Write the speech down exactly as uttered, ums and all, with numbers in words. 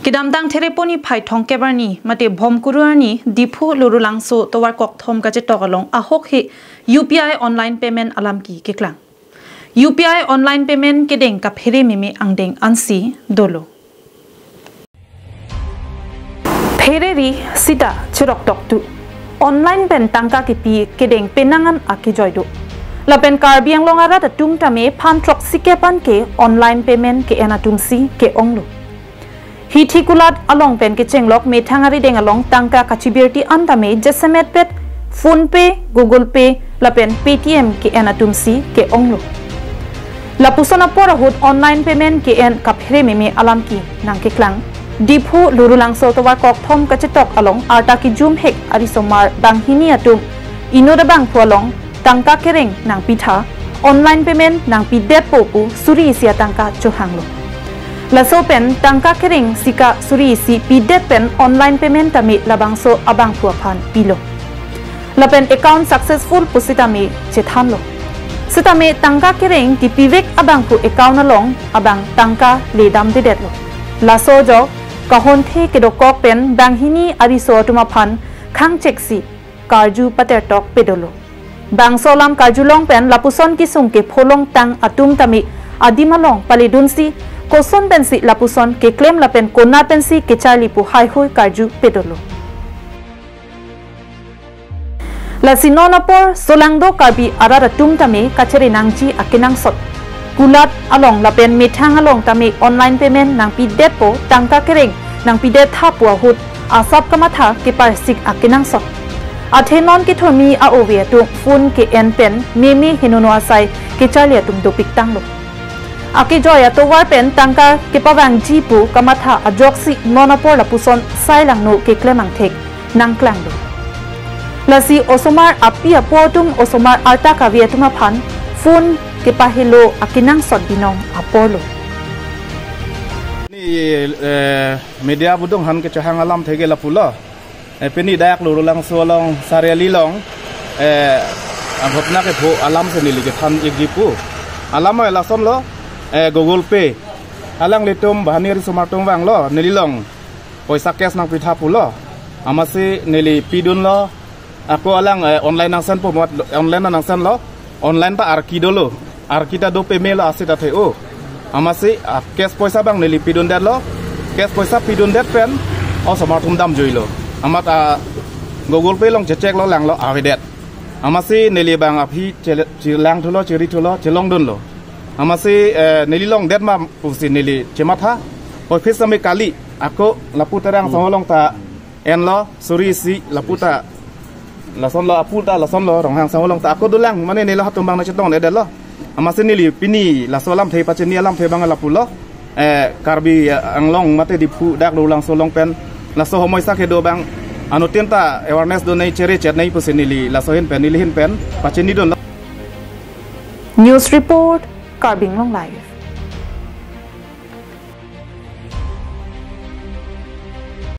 Kedamtang Thereponi phai thongkep arni mate Bhomkuru arni Diphu Lurulangso tovar kokthom kachetok along ahokhe U P I online payment alam ke keklang. U P I online payment kedeng kaphere meme angdeng ansi dolo. Phereri sita cheroktok tu. Online pen tangka kepi kedeng penang an akejoi do. Lapen Karbi Anglong arat atum tame phan throksikep an ke online payment ke-en atumsi ke-onglo. Hithi kulat along pen kechenglok methang arideng along tangka kachibirti an tame jasemet pet PhonePe, Google Pay, lapen Paytm ke-en atumsi ke-onglo. Lapuson apor ahut online payment ke-en kaphere meme alam ke nangkeklang. Diphu Lurulangso tovar kokthom kachetok along arta kejum hek arisomar banghini atum inut abangphu along tangka kereng nangpitha, online payment nangpidetpo pu suri isi atangka chohanglo. Laso pen tangka kereng sika suri isi pidet pen online payment tame labangso abangphu aphan pilo. Lapen account successful pusitame chethanlo. Sitame tangka kereng tipivek abangphu account along abang tangka ledamdedetlo. Laso ajok kahonthe kedokok pen banghini ariso atum aphan khangcheksi karju patertok pedolo. Bangso alam karjulong pen lapuson kesung kepholong tang atum tame adim along paledunsi koson pensi lapuson keklem lapen kona pensi kecharli pu haihui karju pedolo. Lasi non apor solangdo Karbi arat atum tame kachere nangji akenangsot. Kulat along lapen methang along tame online payment nangpidetpo, tangka kereng nangpidet tha pu ahut asap kamatha keparsik akenangsot. Athe non kethurmi a-ove atum phone ke-en pen meme henono asai kecharli atum dopik tanglo. Akejoi atovar pen tangka kepavangji pu kamatha ajoksi non apor lapuson sai langno keklem angthek nangklanglo. Lasi osomar api apo atum osomar arta kave atum aphan phone kepahelo akenangsot binong aporlo. Ni, eh, media budung han kechahang alamthe ke lapulo. Eh, pini dak Lurulangso along Sariali along, eh, aghotna kepho alam si neli kethan ikji pu. Alam oi lasonlo, eh, Google Pay. Alanglitum banghini arisomar atum vanglo, nelilong poisa cash nangpitha pulo. Amatsi neli pidunlo. Ako alang, eh, online nangsenpo mat online nangsenlo. Online ta arki dolo. Arki ta do pemelo asit athe o. Amatsi, ah, cash poisa abang neli pidundetlo. Cash poisa pidundet pen osomar atum damjuilo. Amat, ah, Google Pay along checheklo langlo avedet. Amatsi neli abang aphi chele-, chelangthulo, cherithulo, chelongdunlo. Amatsi, eh, neli longdet ma pusi neli chematha. Office tame kali, ako lapu Terang Sangho along ta enlo, suri isi lapu ta lasonlo, apu ta lasonlo, Ronghang Sangho along ta ako dolang, mane neli hatum abang nangchetongdetlo. Amatsi neli pini laso alamthe pachini alamthe abang lapulo. Eh, Karbi, eh, Anglong mate Diphu dak Lurulangso along pen laso homoisa kedo abang anuttin ta awareness donei, cherechetnei pusi neli laso ahin pen, neli ahin pen pachinidunlo. News report, Karbi Anglong Live.